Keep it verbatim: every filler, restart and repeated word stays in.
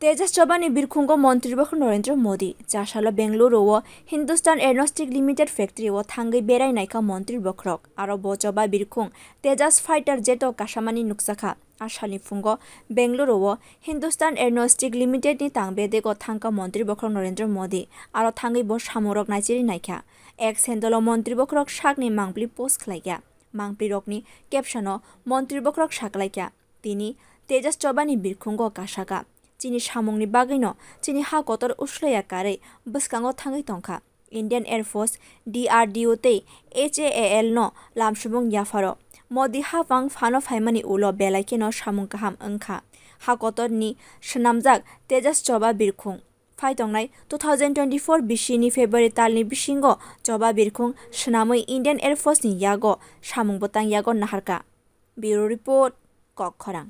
Tejas Chobani birkhungo Montri Bokhorok Narendra Modi. Chasalo Bengaluru o Hindustan Aeronautic Limited factory o thangwi berai naikha Montri Bokhorok. Aro bo choba birkhung Tejas fighter jet o kasamani nukjakha. A salni phungo Bengaluru o Hindustan Aeronautic Limited ni tang bedego thangkha Montri Bokhorok Narendra Modi. Aro thangwi bo samungrok naichiri naikha. X handle o Montri Bokhorok sakni mangpli post khlaikha. Mangpli rokni caption o Montri Bokhorok saklaikha. Tini Tejas Chobani birkhungo kasaka. Chini samungni bagwino chini ha kotor uslaiya karwi bwskango thangwi tongkha. Indian Air Force, D R D O tei H A A L no lamsubung yapharo. Modi hapang phano phaimani ulo belai kheno samung kaham wngkha. Ha kotorni swnamjak Tejas Choba birkhung. Phai tongnai two thousand twenty-four bisi ni February talni bisingo Choba birkhung swnamwi Indian Air Force ni yago samung bwtang yago naharkha. Bureau Report, Kokkhorang.